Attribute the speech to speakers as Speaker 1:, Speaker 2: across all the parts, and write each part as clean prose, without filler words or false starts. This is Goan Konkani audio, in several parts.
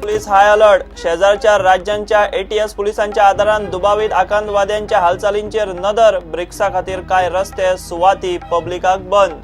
Speaker 1: Police high alert. शेजारच्या राज्यांच्या एटीएस पुलिसांच्या आदारान दुबावीत आकांतवाद्यांच्या हालचालींचेर नदर. ब्रिक्सा खातीर कांय रस्ते सुवाती पब्लिकाक बंद.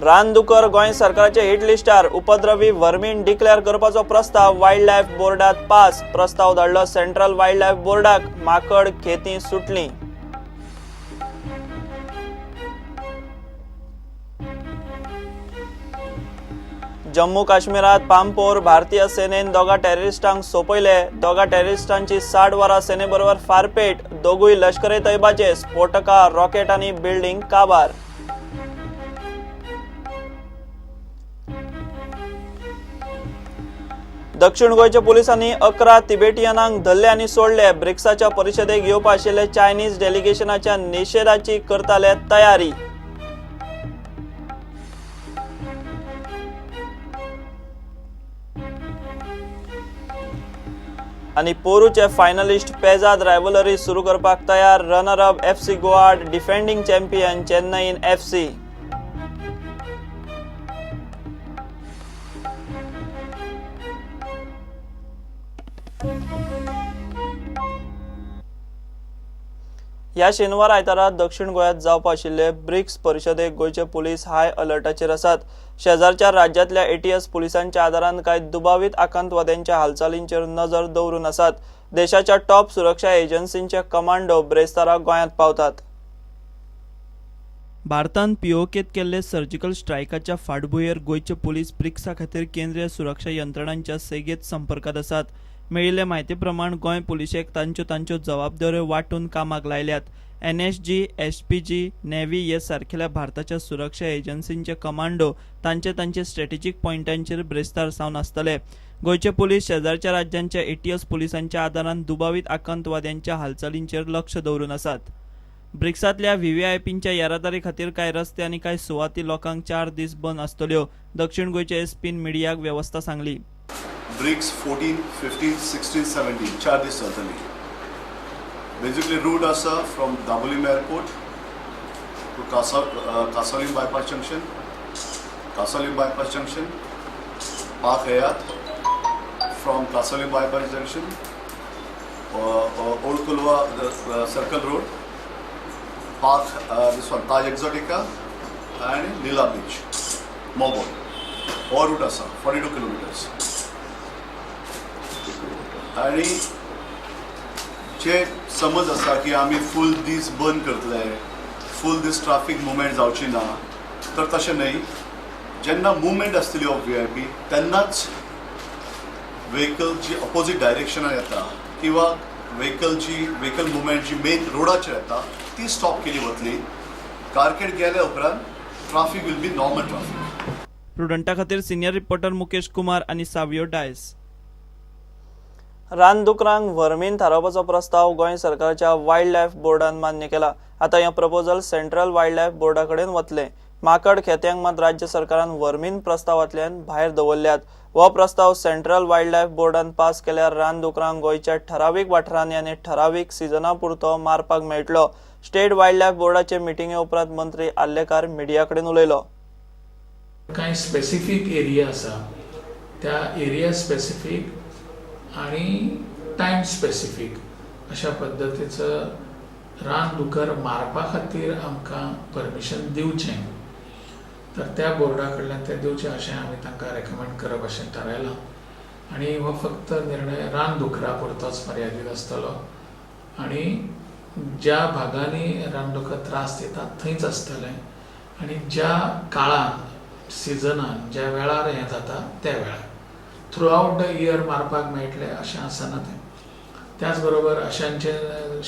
Speaker 1: रानदुकर गोंय सरकाराच्या हिट लिस्टार. उपद्रवी व्हर्मीन डिक्लेअर करपाचो प्रस्ताव वायल्ड लायफ बोर्डात पास. प्रस्ताव धाडलो सेंट्रल वायल्ड लायफ बोर्डाक. माकड खेतीं सुटलीं. जम्मू काश्मीरात पांपोर भारतीय सेनेन दोगा टेररिस्टांक सोंपयले. दोगा टेररिस्टांची 60 वरां सेनेबरोबर फारपेट. दोगूय लश्कर ए तैबाचे. स्फोटका, रॉकेट आनी बिल्डिंग काबार. दक्षिण गोंयच्या पुलिसांनी 11 तिबेटियनांक धरले आनी सोडले. ब्रिक्साच्या परिशदेक येवपा आशिल्ले चायनीज डेलिगेशनाच्या निशेधाची करताले तयारी. आनी पोरूचे फायनलिस्ट पेजाद रायवलरी सुरू करपाक तयार. रनर अप एफसी गोवा आड डिफेंडींग चॅम्पियन चेन्नईन एफसी. ह्या शेनवार आयतारा दक्षिण गोंयांत जावपा आशिल्ले ब्रिक्स परिशदेक गोंयचे पुलीस हाय अलर्टाचेर आसात. शेजारच्या राज्यांतल्या एटीएस पुलिसांच्या आदारान कांय दुबावीत आकांतवाद्यांच्या हालचालींचेर नजर दवरून आसात. देशाच्या टॉप सुरक्षा एजन्सींचे कमांडो ब्रेस्तारा गोंयांत पावतात. भारतान पीओकेंत केल्ले सर्जिकल स्ट्रायकाच्या फाटभुंयेर गोंयचे पुलीस ब्रिक्सा खातीर केंद्रीय सुरक्षा यंत्रणांच्या सेगीत संपर्कात आसात. मेळिल्ले म्हायती प्रमाण गोंय पुलिशेक तांच्यो तांच्यो जबाबदाऱ्यो वांटून कामाक लायल्यात. एनएसजी, एसपीजी, नेव्ही हे सारकेल्या भारताच्या सुरक्षा एजन्सींचे कमांडो तांचे तांचे स्ट्रॅटेजीक पॉयंटांचेर ब्रेस्तार सावन आसतले. गोंयचे पुलीस शेजारच्या राज्यांच्या एटीएस पुलिसांच्या आदारान दुबावीत आकांतवाद्यांच्या हालचालींचेर लक्ष दवरून आसात. ब्रिक्सांतल्या व्हीव्हीआयपींच्या येरादारी खातीर कांय रस्ते आनी कांय सुवाती लोकांक 4 दीस बंद आसतल्यो. दक्षिण गोंयचे एसपीन मिडियाक वेवस्था सांगली.
Speaker 2: ब्रिक्स 14, 15, 16, 17, 4 दीस चलतली. बेजिकली रूट आसा from Dabolim airport to Cansaulim bypass junction, Cansaulim bypass junction, Park Hyatt, from Cansaulim bypass junction, Old Colva circle road, Park this one Taj Exotica आनी लीला बीच मोगोल हो रूट आसा 42 किलोमिटर्स. आणि जे समज आसा की आमी फूल दीस बंद करतले, फूल दीस ट्राफीक मुवमेंट जावची ना, तर तशें न्हय. जेन्ना मुवमेंट आसतली ऑफ व्ही I P तेन्नाच व्हेकल जी ऑपोजीट डायरेक्शनान येता किंवा व्हेकल जी व्हेकल मुवमेंट जी मेन रोडाचेर येता ती स्टॉप केली वतली. कारकेड गेल्या उपरांत traffic will be normal traffic.
Speaker 1: प्रुडंटा खातीर सिनियर रिपोर्टर मुकेश कुमार आनी सावियो डायस. रानदुकरांक व्हर्मीन थारावपाचो प्रस्ताव गोंय सरकाराच्या वायल्ड लायफ बोर्डान मान्य केला. आतां हें प्रपोजल सेंट्रल वायल्ड लायफ बोर्डा कडेन वतलें. माकड खेत्यांक मात राज्य सरकारान व्हर्मीन प्रस्तावांतल्यान भायर दवरल्यात. हो प्रस्ताव सेंट्रल वायल्ड लायफ बोर्डान पास केल्यार रानदुकरांक गोंयच्या ठरावीक वाठारांनी आनी ठरावीक सिजना पुरतो मारपाक मेळटलो. स्टेट वायल्ड लायफ बोर्डाचे मिटिंगे उपरांत मंत्री आर्लेकार मिडिया कडेन उलयलो.
Speaker 3: कांय स्पेसिफीक एरिया आसा, त्या एरिया स्पेसिफीक आणि टायम स्पेसिफीक अशा पद्दतीचो रान दुकर मारपा खातीर आमकां परमिशन दिवचें, तर त्या बोर्डा कडल्यान तें दिवचें अशें आमी तांकां रेकमेंड करप अशें थारायलां. आनी हो फक्त निर्णय रान दुकरा पुरतोच मर्यादीत आसतलो आनी ज्या भागांनी रानदुकर त्रास दितात थंयच आसतलें आनी ज्या काळान, सिजनान, ज्या वेळार हें जाता त्या वेळार. थ्रू आवट the year मारपाक मेळटलें अशें आसना तें. त्याच बरोबर अशांचे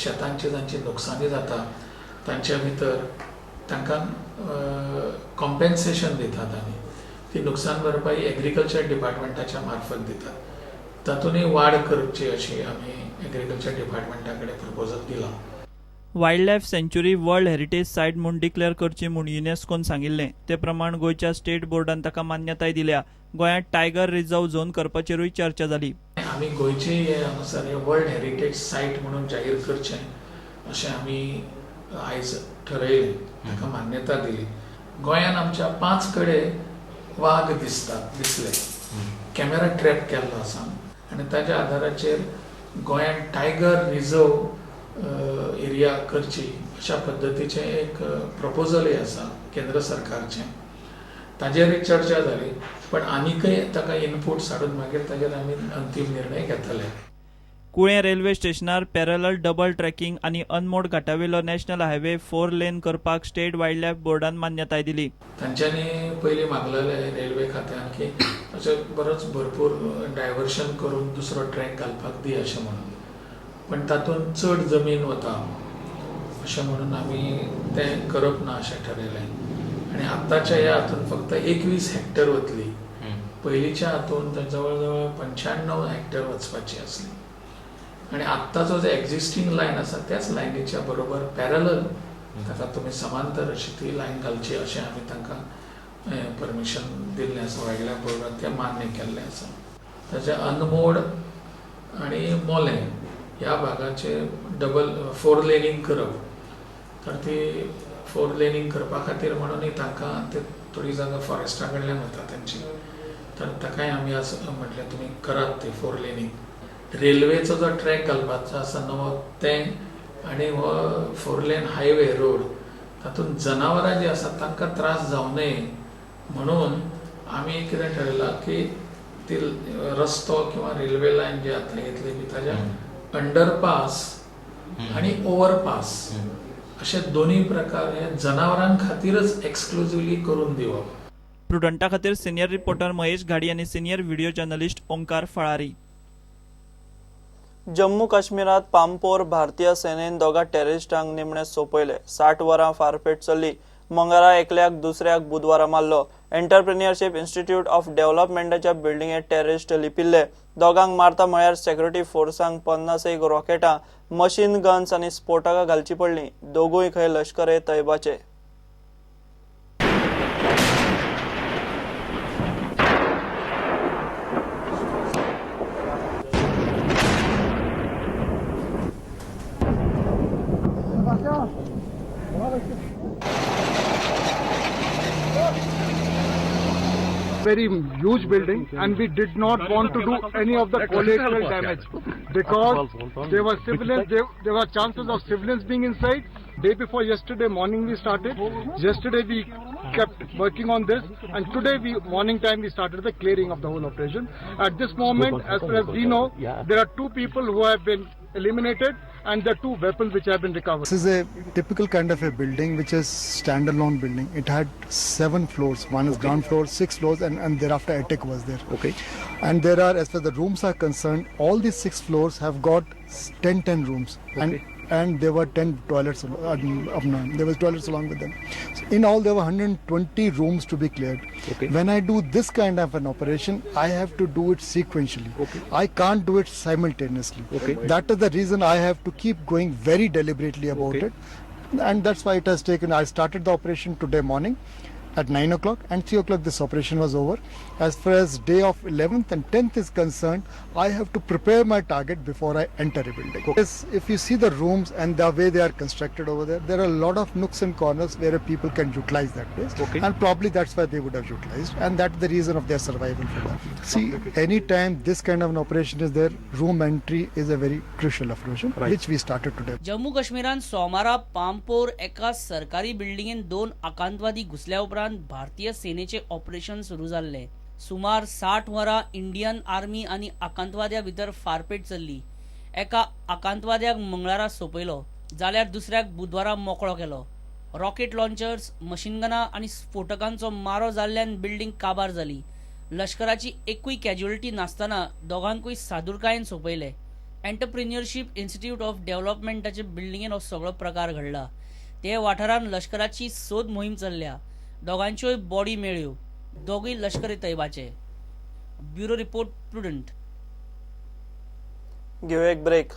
Speaker 3: शेतांची जांची नुकसानी जाता तांच्या भितर तांकां कॉम्पेन्सेशन दितात आमी. ती नुकसान भरपाई एग्रीकल्चर डिपार्टमेंटाच्या मार्फत दितात. तातूंतय वाड करची अशी आमी एग्रीकल्चर डिपार्टमेंटा कडेन प्रपोजल दिलां.
Speaker 1: Wild life sanctuary world heritage site म्हूण डिक्लेअर करची म्हूण युनेस्कोन सांगिल्लें. ते प्रमाण गोंयच्या स्टेट बोर्डान ताका मान्यताय दिल्या. गोंयांत टायगर रिझर्व्ह झोन करपाचेरूय चर्चा जाली.
Speaker 3: आमी गोंयचे हे हांगासर हे वर्ल्ड हेरिटेज सायट म्हणून जाहीर करचें अशें आमी आयज ठरयलें. ताका मान्यता दिली. गोंयान आमच्या 5 कडेन वाग दिसतात दिसले, कॅमेरा ट्रॅप केल्लो आसा आनी ताच्या आदाराचेर गोंयान टायगर रिजर्व एरिया करची अशा पद्दतीचें एक प्रपोजलय आसा केंद्र सरकारचें, ताजेरय चर्चा जाली, पण आनीकय ताका इनपुट्स हाडून मागीर ताजेर आमी अंतीम निर्णय घेतले.
Speaker 1: कुळें रेल्वे स्टेशनार पॅरलल डबल ट्रॅकिंग आनी अनमोड घाटावेलो नॅशनल हायवे 4 लेन करपाक स्टेट वायल्ड लायफ बोर्डान मान्यताय दिली.
Speaker 3: तांच्यांनी पयलीं मागलेलें रेल्वे खात्यान की अशें बरोच भरपूर डायवर्शन करून दुसरो ट्रॅक घालपाक दी अशें म्हणून, पण तातूंत चड जमीन वता अशें म्हणून आमी तें करप ना अशें ठरयलें आनी आत्ताच्या ह्या हातून फक्त 21 हॅक्टर वतली, पयलींच्या हातून जवळ जवळ 95 हॅक्टर वचपाची आसली आनी आत्ताचो जो एक्झिस्टींग लायन आसा त्याच लायनीच्या बरोबर पॅरलल ताका तुमी समांतर अशी ती लायन घालची अशें आमी तांकां परमिशन दिल्लें आसा, वायल्ड लायफ बोर्डान तें मान्य केल्लें आसा. ताच्या अनमोड आनी मोलें ह्या भागाचेर डबल 4 लेनींग करप, तर ती 4 लेनींग करपा खातीर म्हणूनय तांकां ते थोडी जागा फॉरेस्टा कडल्यान वता तांची, तर ताकाय आमी आज म्हटलें तुमी करात ते 4 लेनींग. रेल्वेचो जो ट्रॅक घालपाचो आसा नवो तें आनी हो 4 लेन हायवे रोड तातूंत जनावरां जीं आसात तांकां त्रास जावं नये म्हणून आमी कितें ठरयलां की ती रस्तो किंवा रेल्वे लायन जी आतां येतली ती ताज्या अंडरपास आनी ओवरपास अशे दोनूय प्रकार हे जनावरां खातीरच एक्सक्लुझिवली करून दिवप.
Speaker 1: प्रुडंटा खातीर सिनियर रिपोर्टर महेश घाडी आनी senior video journalist Omkar Falari. Jammu काश्मीरात Pampore भारतीय सेनेन 2 टेररिस्टांक निमणे सोंपयले. 60 वरां फारपेट चल्ली. मंगळारा एकल्याक दुसऱ्याक बुधवारा मारलो. एंटरप्रिन्युअरशीप इन्स्टिट्यूट ऑफ डेव्हलपमेंटाच्या बिल्डिंगेत टेररिस्ट लिपिल्ले. दोगांक मारता म्हळ्यार सेक्युरिटी फोर्सांक 50 रॉकेटां, मशीन गन्स आनी स्फोटकां घालची पडलीं. दोगूय खंय लश्कर ए तैबाचे.
Speaker 4: Very huge building, and we did not want to do any of the collateral damage because there were civilians, there were chances of civilians being inside. Day before yesterday morning we started. Yesterday we kept working on this, and today we morning time we started the clearing of the whole operation. At this moment, as far as we know, there are 2 people who have been eliminated and the 2 weapons which have been recovered.
Speaker 5: This is a typical kind of a building which is standalone building. It had 7 floors. One is ground floor, 6 floors, and thereafter attic was there.
Speaker 6: Okay.
Speaker 5: And there are, as far as the rooms are concerned, all these 6 floors have got 10 rooms.
Speaker 6: Okay.
Speaker 5: And there were 10 toilets. There was toilets along with them. So in all, there were 120 rooms to be cleared.
Speaker 6: Okay.
Speaker 5: When I do this kind of an operation, I have to do it sequentially.
Speaker 6: Okay.
Speaker 5: I can't do it simultaneously.
Speaker 6: Okay.
Speaker 5: That is the reason I have to keep going very deliberately about
Speaker 6: Okay.
Speaker 5: it, and that's why it has taken. I started the operation today morning at 9 o'clock, and 3 o'clock this operation was over. As far as day of 11th and 10th is concerned, I have to prepare my target before I enter a building.
Speaker 6: Okay.
Speaker 5: Yes, if you see the rooms and the way they are constructed over there, there are a lot of nooks and corners where people can utilize that place.
Speaker 6: Okay.
Speaker 5: And probably that's why they would have utilized, and that's the reason of their survival for that. See, any time this kind of an operation is there, room entry is a very crucial operation,
Speaker 6: Right.
Speaker 5: which we started today.
Speaker 7: Jammu काश्मीरान सोमारा पांपोर एका सरकारी बिल्डिंगेन 2 आकांतवादी घुसल्या उपरांत भारतीय सेनेचे ऑपरेशन सुरू जाल्ले. सुमार 60 वरां इंडियन आर्मी आनी आकांतवाद्या भितर फारपेट चल्ली. एका आकांतवाद्याक मंगळारा सोंपयलो जाल्यार दुसऱ्याक बुधवारा मोकळो केलो. रॉकेट लॉन्चर्स, मशीनगनां आनी स्फोटकांचो मारो जाल्ल्यान बिल्डिंग काबार जाली. लश्कराची एकूय कॅज्युअलिटी नासतना दोगांकूय सादुरकायेन सोंपयले. एंटरप्रिन्युअरशीप इन्स्टिट्यूट ऑफ डेव्हलपमेंटाचे बिल्डिंगेन हो सगळो प्रकार घडला. ते वाठारान लश्कराची सोद मोहीम चल्ल्या. दोगांच्योय बॉडी मेळ्यो. दोगूय लश्कर ए तैबाचे. Bureau report, Prudent.
Speaker 1: घेऊ एक ब्रेक.